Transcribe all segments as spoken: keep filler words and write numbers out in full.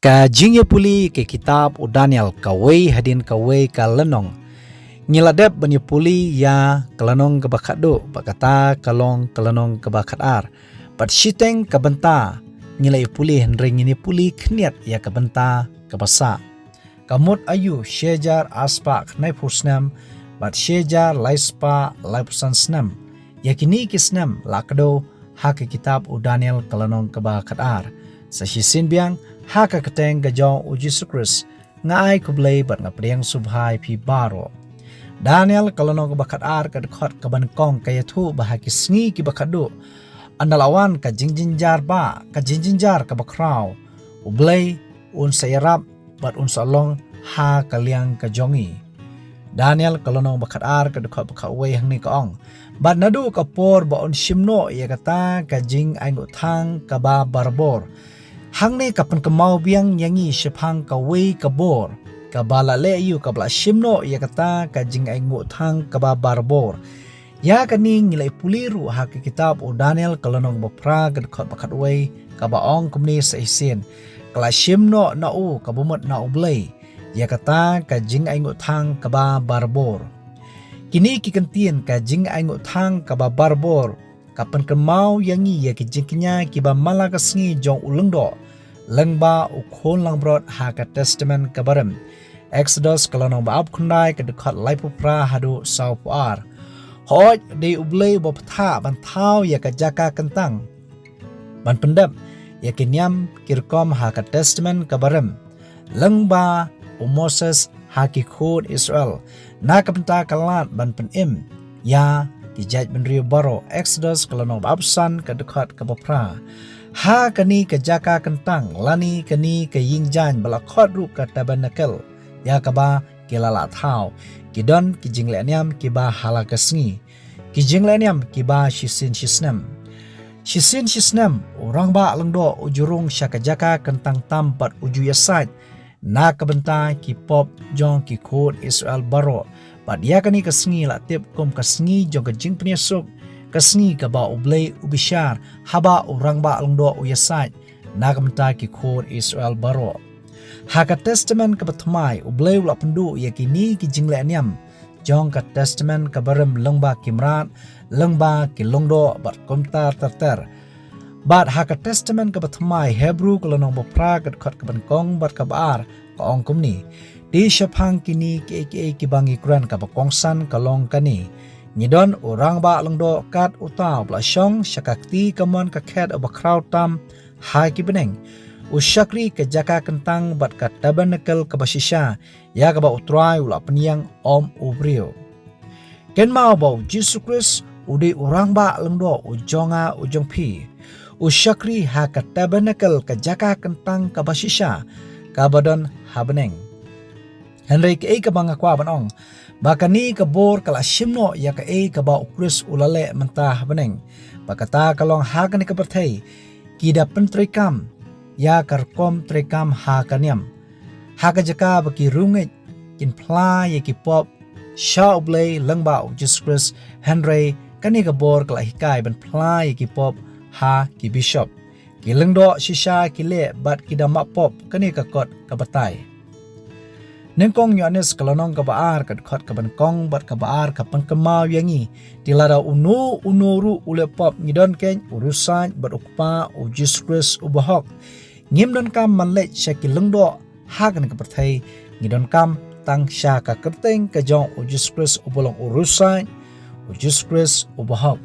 Ka jingïapuli ka kitab u Daniel kawei hadien kawei ka lynnong. Ngi la dep ban ïapuli ïa ka lynnong kaba khatduh, bad kata ka long ka lynnong kaba khatar. Bad shiteng ka bynta ngi la ïapuli, hynrei ngin ïapuli khyndiat ïa ka bynta kaba sah. Ka mut aïu, shi hajar arspah khyndaiphew snem bad shi hajar laispah laiphew san snem. Ïa kine ki snem la kdew ha ka kitab u Daniel ka lynnong kaba khatar. Sa shisien biang, ha ka kyrteng ka jong u Jisu Khrist, nga ai khublei bad nga pdiang sngewbha ïa phi baroh. Daniel ka lynnong kaba khatar ka dkhot kaba nyngkong ka ïathuh ba ha ki sngi kiba khatduh, ynda la wan ka jingjynjar ba, ka jingjynjar kaba khraw, U Blei un sa ïarap bad un sa long ha ka liang ka jong ngi. Daniel ka lynnong ba khatar ka dkhot ba khatwei hangne ka ong: Bad naduh ka por ba un shim noh ïa kata ka jingainguh thang kaba barabor, hangne ka pynkynmaw biang ïa ngi shaphang kawei ka bor kaba la leh aïu, kaba la shim noh ïa kata ka jingainguh thang kaba barabor. Ïa kane ngi la ïapuli ruh ha ka kitab u Daniel ka lynnong ba phra ka dkhot ba khatwei, kaba ong kumne sa shisien: Ka la shim noh na u, kaba mut na U Blei, ïa kata ka jingainguh thang kaba barabor. Kine ki kyntien ka jingainguh thang kaba barabor ka pynkynmaw ïa ngi ïa ki jingkñia kiba man la ka sngi jong u lyngdoh lyngba u khun langbrot ha ka Testament kaba rim. Exodus ka lynnong ba arphew khyndai ka dkhot laiphew phra haduh sawphew ar. Hooid, dei U Blei uba bthah ban thaw ïa ka jaka kyntang ban pyndep ïa ki niam ki rukom ha ka Testament kaba rim, lyngba u Moses ha ki khun Israel, na ka bynta ka lad ban pynim ïa ki jaitbynriew baroh. Exodus ka lynnong ba arphew san ka dkhot kaba phra. Ha kane ka jaka kyntang lane kane ka ïing jaiñ ba la khot ruh ka tabernacle, ïa kaba ki la lah thaw, ki don ki jinglehniam kiba ha la ka sngi, ki jinglehniam kiba shisien shisnem. Shisien shisnem u rangbah lyngdoh u ju rung sha ka jaka kyntang tam bad u ju ïasaid na ka bynta ki pop jong ki khun Israel baroh. Bad ïa kane ka sngi la tip kum ka sngi jong ka jingpynïasuk, ka sngi kaba U Blei u bishar, haba u rangbah lyngdoh u ïasaid na ka bynta ki khun Israel baroh. Ha ka Testament kaba thymmai, U Blei u la pynduh ïa kine ki jinglehniam jong ka Testament kaba rim lyngba ki mrad, lyngba ki lyngdoh bad kumta ter ter. Bad ha ka Testament kaba thymmai, Hebru ka lynnong ba phra ka dkhot kaba nyngkong bad kaba ar ka ong kumne: Te shaphang kine kiei kiei kiba ngi kren, kaba kongsan ka long kane: Ngi don u rangbah lyngdoh kat uta uba la shong sha ka kti kamon ka khet uba khraw tam ha ki bneng. U shakri ka jaka kyntang bad ka tabernacle kaba shisha, ïa kaba U Trai u la pynïeng ym u briew. Kynmaw ba u Jisu Khrist u dei u rangbah lyngdoh u jong nga u jong phi. U shakri ha ka tabernacle, ka jaka kyntang kaba shisha kaba don ha bneng. Hynrei kaei kaba nga kwah ban ong, ba kane ka bor ka la shim noh ïa kaei kaba u Khrist u la leh mynta ha bneng. Ba kata ka long ha kane ka pyrthei ki da pyntreikam ïa ka rukom treikam ha ka niam. Ha ka jaka ba ki riewngeit kin phla ïa ki pop sha U Blei lyngba u Jisu Khrist, hynrei kane ka bor ka la hikai ban phla ïa ki pop ha ki bishop. Ki lyngdoh shisha ki leh bad ki da map pop, kane ka kot ka batai. Nyngkong Ïoannis ka lynnong kaba ar ka dkhot kaba nyngkong bad kaba ar ka pynkynmaw ïa ngi, te lada uno uno ruh u leh pop, ngi don keiñ u riewsaid bad u Kpa, u Jisu Khrist u bahok. Ngim donkam ban leit sha ki lyngdoh ha kane ka pyrthei, ngi donkam tang sha ka kyrteng ka jong u Jisu Khrist uba long u riewsaid, u Jisu Khrist u bahok.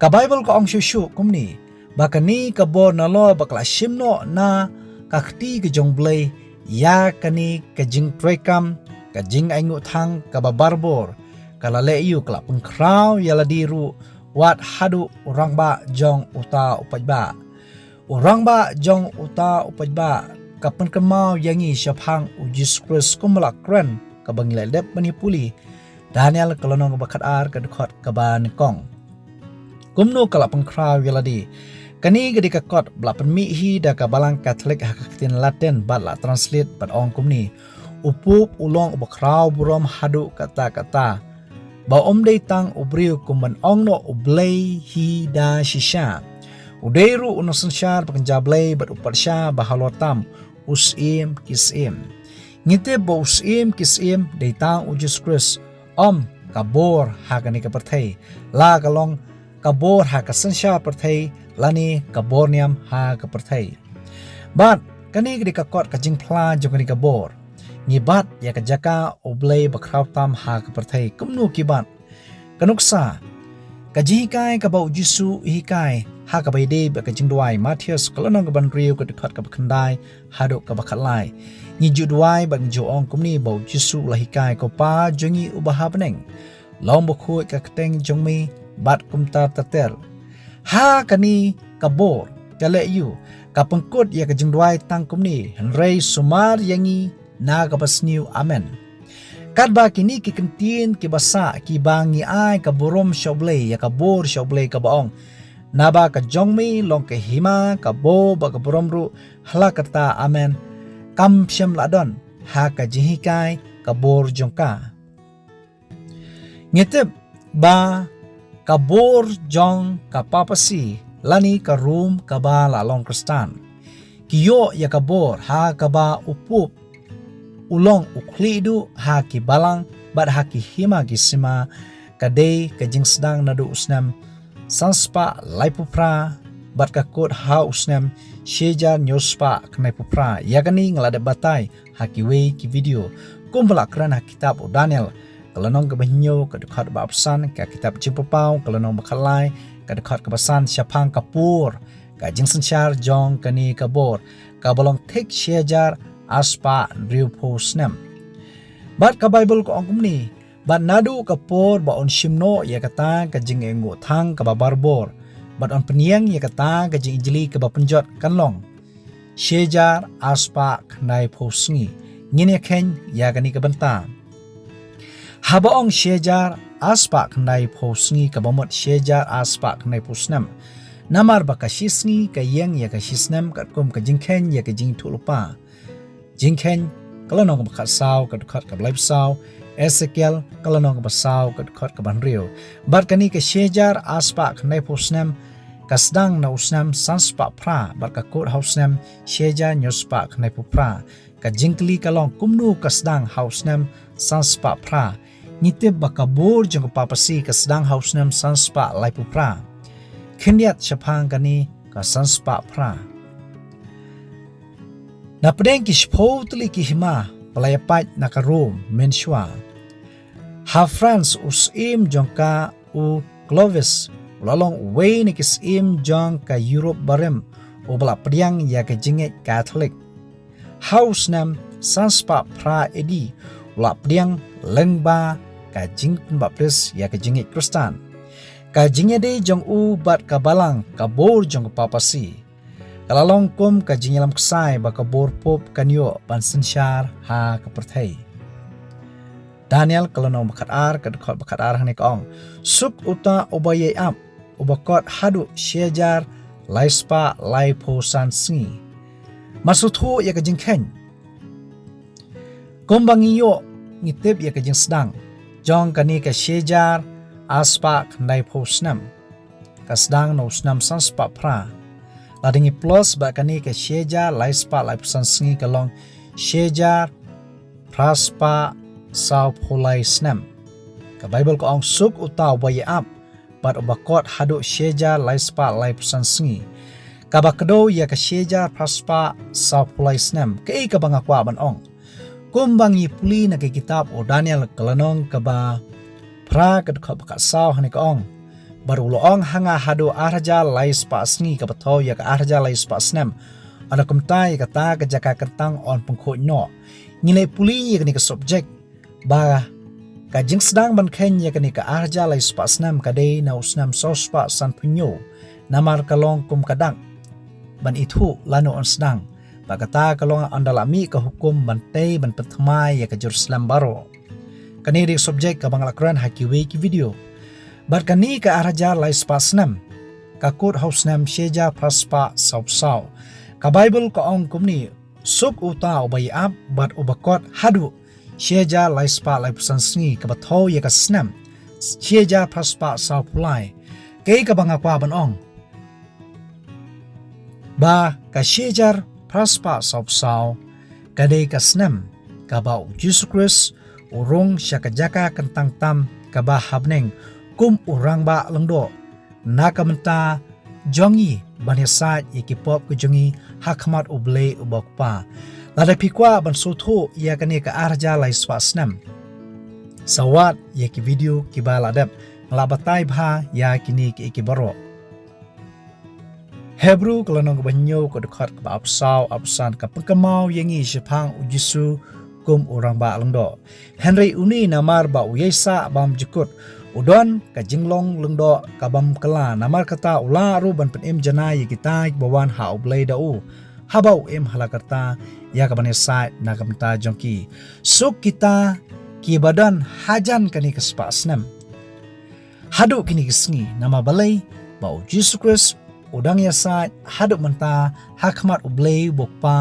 Ka Baibl ka ong shuh shuh kumne, ba kane ka bor nalor ba ka la shim noh na ka kti ka jong U Blei, ïa kane ka jingtreikam, ka jingainguh thang kaba barabor, ka la leh aïu, ka la pynkhraw ïa lade ruh wat haduh u rangbah jong uta u paidbah. U rangbah jong uta u paidbah ka pynkynmaw ïa ngi shaphang u Jisu Khrist kumba la kren kaba ngi la dep ban ïapuli. Daniel ka lynnong kaba khatar ka dkhot kaba nyngkong. Kumno ka la pynkhraw ïa lade? Kane ka dei ka kot ba la pynmih hi da ka Balang Katholik ha ka ktien Latin bad la translate bad ong kumne: U Pope u long uba khraw burom haduh katta katta, ba um dei tang u briew, kum ban ong noh U Blei hi da shisha. U dei ruh u nongsynshar ba kynja Blei bad u patsha ba halor tam, u Syiem ki syiem. Ngi tip ba u Syiem ki syiem dei tang u Jisu Khrist, ym ka bor ha kane ka pyrthei, la ka long ka bor ha ka synshar pyrthei, lane ka bor niam ha ka pyrthei. Bad kane ka dei ka kot ka jingphla jong kane ka bor. Ngi bat ïa ka jaka U Blei ba khraw tam ha ka pyrthei, kumno ki bat? Ka nuksa, ka jinghikai kaba u Jisu u hikai ha kaba ïadei bad ka jingduwai, Mathaios ka lynnong kaba hynriew, ka dkhot kaba khyndai haduh kaba khatlai. Ngi ju duwai bad ngi ju ong kumne ba u Jisu u la hikai: Ko Pa jong ngi uba ha bneng, long bakhuid ka kyrteng jong me, bad kumta ter ter. Ha kane ka bor, ka leh aiu? Ka pynkut ïa ka jingduwai tang kumne: Hynrei sumar ïa ngi na kaba sniew. Amen. Katba kine ki kyntien kiba sah kiba ngi ai ka burom sha U Blei, ïa ka bor sha U Blei, kaba ong: Naba ka jong me long ka hima, ka bor bad ka burom ruh, ha la katta, amen, kam shym la don ha ka jinghikai ka bor jong ka. Ngi tip ba ka bor jong ka papacy, lane ka Rom kaba la long Khristan, ki ïoh ïa ka bor ha kaba u Pope u long u khlieh duh ha ki balang bad ha ki hima ki sima. Ka dei ka jingsdang naduh u snem san spah laiphew phra bad ka kut ha u snem shi hajar hynñiew spah khyndaiphew phra. Ïa kane nga la dep batai ha kiwei ki video, kumba la kren ha kitab u Daniel ka lynnong kaba hynñiew, ka dkhot ba arphew san, ka kitab Jingpynpaw ka lynnong ba khatlai, ka dkhot kaba san, shaphang ka por ka jingsynshar jong kane ka bor, kaba long thik shi hajar ar spah hynriewphew snem. Bad ka Baibl ka ong kumne: Bad naduh ka por ba un shim noh ïa kata ka jingïainguh thang kaba barbor, bad un pynïeng ïa kata ka jingijli kaba pynjot, kan long shi hajar ar spah khyndaiphew sngi. Ngin ïakheiñ ïa kane ka bynta. Haba ong shi hajar ar spah khyndaiphew sngi, kaba mut shi hajar ar spah khyndaiphew snem, namar ba ka shi sngi ka ïeng ïa ka shi snem, katkum ka Jingkheiñ ïa ka Jingïathuhlypa, Jingkheiñ ka lynnong kaba khatsaw, ka dkhot kaba laiphew saw, Esekiel ka lynnong kaba saw, ka dkhot kaba hynriew. Bad kane ka shi hajar ar spah khyndaiphew snem ka sdang na u snem san spah phra bad ka kut ha u snem shi hajar hynñiew spah khyndaiphew phra. Ka jingkylli ka long, kumno ka sdang ha u snem san spah phra? Ngi tip ba ka bor jong ka papacy ka sdang ha u snem san spah laiphew phra. Khyndiat shaphang kane ka san spah phra. Na pdeng ki shiphew tylli ki hima ba la ïapait na ka Rom mynshuwa, ha France u syiem jong ka, u Clovis, u la long uwei na ki syiem jong ka Europe barim uba la pdiang ïa ka jingngeit Katholik. Ha u snem san spah phra A D u la pdiang lyngba ka jingpynbaptis ïa ka jingngeit Khristan. Ka jingïadei jong u bad ka balang, ka bor jong ka papacy, ka la long kum ka jingïalam ksai ba ka bor Pope kan ïoh ban synshar ha ka pyrthei. Daniel ka lynnong ba khatar, ka dkhot ba khatar, hangne ka ong: Suk uta uba ïai ap, uba kot haduh shi hajar lai spah laiphew san sngi. Mar sngewthuh ïa ka Jingkheiñ, kumba ngi ïoh, ngi tip ïa ka jingsdang jong kane ka shi hajar ar spah khyndaiphew snem, ka sdang na u snem san spah phra. Lada ngi plus bad kane ka shi hajar lai spah laiphew san sngi, ka long shi hajar phra spah sawphew lai snem. Ka Baibl ka ong: Suk uta uba ïai ap bad uba kot haduh shi hajar lai spah laiphew san sngi. Kaba kdew ïa ka shi hajar phra spah sawphew lai snem. Kaei kaba nga kwah ban ong? Kumba ngi pule na ka kitab u Daniel ka lynnong kaba phra, ka dkhot ba khatsaw, hangne ka ong: Bad u la ong ha nga: Haduh ar hajar lai spah sngi, kaba thew ïa ka ar hajar lai spah snem, lada kumta ïa kata ka jaka kyntang yn pynkhuid noh. Ngi leit pule ïa kane ka subject, ba ka jingsdang ban kheiñ ïa kane ka ar hajar lai spah snem ka dei na u snem saw spah sanphew hynñiew, namar ka long kum ka dak ban ithuh lano yn sdang. Bad kata ka long ynda la mih ka hukum ban tei ban pynthymmai ïa ka Jerusalem baroh. Kane dei subject kaba nga la kren ha kiwei ki video. Bad kane ka ar hajar lai spah snem, ka kut ha u snem shi hajar phra spah sawphew saw. Ka Baibl ka ong kumne: Suk uta uba ïai ap bad uba kot haduh shi hajar lai spah laiphew san sngi, kaba thew ïa ka snem shi hajar phra spah sawphew lai. Kaei kaba nga kwah ban ong? Ba ka shi hajar phra spah saw phew saw ka dei ka snem kaba u Jisu Khrist u rung sha ka jaka kyntang tam kaba ha bneng kum u Rangbah Lyngdoh na ka bynta jong ngi ban ïasaid ïa ki pop ka jong ngi ha khmat U Blei uba U Kpa. Lada phi kwah ban sngewthuh ïa kane ka ar hajar lai spah snem, sa wad ïa ki video kiba la dep, nga la batai bha ïa kine ki, ki baroh. Hebru ka lynnong kaba hynñiew, ka dkhot kaba arphew saw, arphew san, ka pynkynmaw ïa ngi shaphang u Jisu kum u Rangbah Lyngdoh. Hynrei une namar ba u ïaisah bymjukut, u don ka jinglong lyngdoh ka bym kylla, namar kata u lah ruh ban pynim janai ïa kita kiba wan ha U Blei da u, haba u im ha la karta ïa ka ban ïasaid na ka bynta jong ki. Suk kita kiba don hajan kane ka spah snem haduh kine ki sngi, namar balei? Ba u Jisu Khrist u dang ïasaid haduh mynta ha khmat U Blei uba U Kpa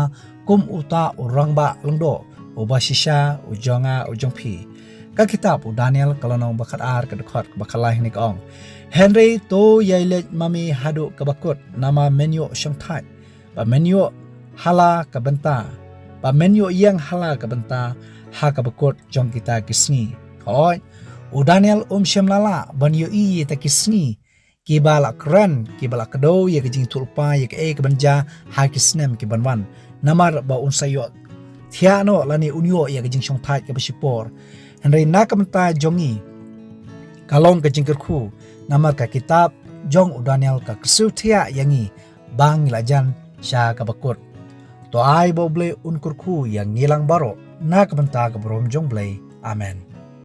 kum uta u Rangbah Lyngdoh, uba shisha u jong nga, u jong phi. Ka kitab u Daniel ka lynnong ba khatar, ka dkhot kaba khatlai, hangne ka ong: Hynrei to ïai leit ma me haduh kaba kut, namar men ïoh shongthait, ba men ïoh ha la ka bynta, ba men ïoh ïeng ha la ka bynta ha kaba kut jong kita ki sngi. Hooid, u Daniel um shym la lah ban ïohi ïa kita ki sngi kiba la kren, kiba la kdew ïa ka jingïathuhlypa ïa kaei kaban jia ha ki snem kiban wan, namar ba un sa ïohthiah noh lane un ïoh ïa ka jingshongthait kaba shipor. Hynrei na ka bynta jong ngi, ka long ka jingkyrkhu, namar ka kitab jong u Daniel ka kyrsiew thiah ïa ngi ba ngi la jan sha kaba kut. To ai ba U Blei un kyrkhu ïa ngi lang baroh na ka bynta ka burom jong U Blei. Amen.